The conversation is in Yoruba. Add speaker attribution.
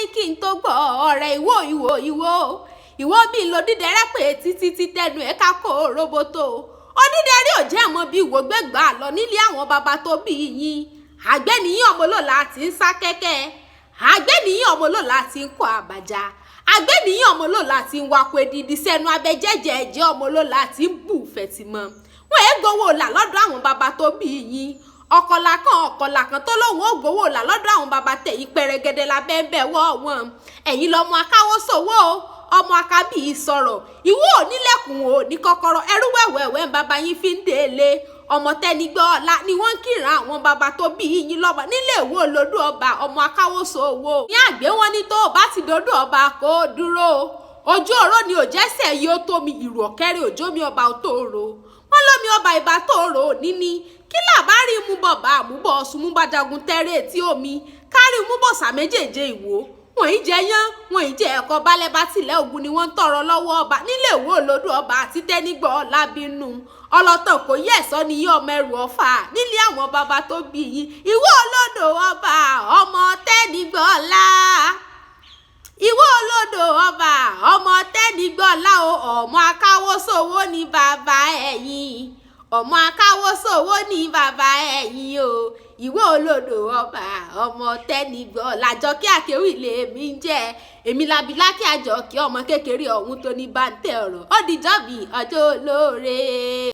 Speaker 1: ní kí n tó gbọ́ ọ̀rẹ́ ìwó ìwó ìwó ìwó bí n lo dídẹrẹ́ pé títí tí tẹnu ẹ̀ ká kó roboto. Odídẹrẹ́ ò jẹ́ mọ́ bí ìwò gbégbá lọ nílé àwọn baba tó bí yín. Àgbẹ̀nìyàn ọmọ olóòlà ti ń sá kẹ́kẹ́, àgbẹ̀nìyàn ọmọ olóòlà ti ń kọ́ àbàjá, àgbẹ̀nìyàn ọmọ olóòlà ti ń wakọ̀ edidi sẹ́nu abẹ́jẹ́jẹ́ ẹ̀jẹ̀ ọmọ olóòlà ti ń bù fẹ̀tìmọ̀. Wọ́n ẹ̀ gbowó là lọ́dọ̀ àwọn baba tó bí yín. Ọ̀kọ̀là kan ọ̀kọ̀là kan tó lóun ó gbowó là lọ́dọ̀ àwọn baba tẹ̀yìn pẹ̀rẹ̀gẹ̀dẹ̀ lábẹ́ ń bẹ̀ wọ́ wọn. Ẹ̀yin lọ́mọ akáwọ́ sowó, ọmọ akábí sọ̀rọ̀, ìwọ ò nílẹ̀kùn ò ní kọ́kọ́rọ́, ẹrú wẹ̀wẹ̀wẹ̀ ń baba yín fi ń délé. Ọmọ tẹnigbọ́ ọ̀la ni wọ́n ń kíran àwọn baba tó bí yín lọ́mọ nílé ìwọ olódù ọba ọmọ akáwọ́ sowó. Ní àgbẹ̀ wọn ní tó o bá ti dodò ọba kó o dúró. Ojú ọ̀rọ̀ ni òjẹ́sẹ̀ yìí ó tómi ìrù ọ̀kẹ́rẹ́ òjò mi ọba ò tó ro. Wọ́n lómi ọba ìbá tó rò níní. Kí làbárí mú bọ̀bà àmúbọ̀ ọ̀sùn mú bàjagun tẹ́rẹ̀ etí omi. Kárí mú bọ̀sà méjèèjì ìwò. Wọ́n ì jẹ yán, wọ́n ì jẹ ẹ̀kọ́ balẹ̀ bá tilẹ̀ ogun ni wọ́n ń tọrọ lọ́wọ́ ọba nílé ìwò olódù ọba àti tẹ́nígbọ́ lábínú. Ọlọ́tàn kò yẹ ẹ̀sọ́ ni yí ọmọ ẹrù ọ̀fà nílé àwọn baba tó bí yín. Ìwọ olódò ọba ọmọ tẹ́nígbọ́ lá. Ìwọ olódò ọba ọmọ tẹ́nigbọ́lá o, ọmọ akáwọ́ sowó ní bàbá ẹ̀yìn, ọmọ akáwọ́ sowó ní bàbá ẹ̀yìn o. Ìwọ olódò ọba ọmọ tẹ́nigbọ́lá. Àjọkẹ́ Akéwì lèmi ń jẹ́, èmi labilákẹ́ Àjọkẹ́ ọmọ kékeré ọ̀hún tó ní báńtẹ́ ọ̀rọ̀. Ó dijọ́ mi ọjọ́ olóore.